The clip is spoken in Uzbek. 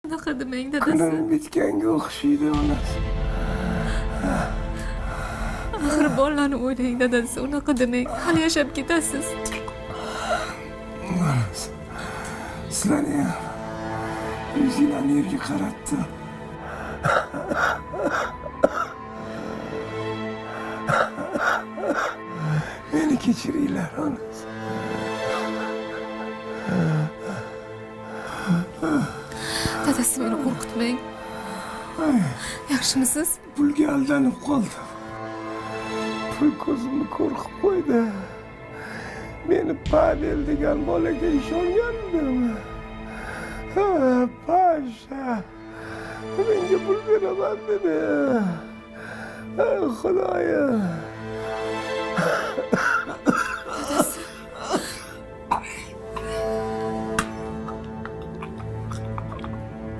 Unaqa demang, dadasi. Kunim bitganga o'xshaydi, onasi. Axir bolalarni o'ylang, dadasi. Unaqa demang. Hali yashab ketasiz. Onasi, sizlarni ham yuzinglarni yerga qaratdim. Meni kechiringlar, onasi. Dadasi, meni qo'rqitmang. Yaxshimisiz? Pulga aldanib qoldim. Pul ko'zimni ko'r qilib qo'ydi. Meni Pavel degan bolaga ishongandim. Ha, Pasha menga pul beraman dedi. Xudoyim.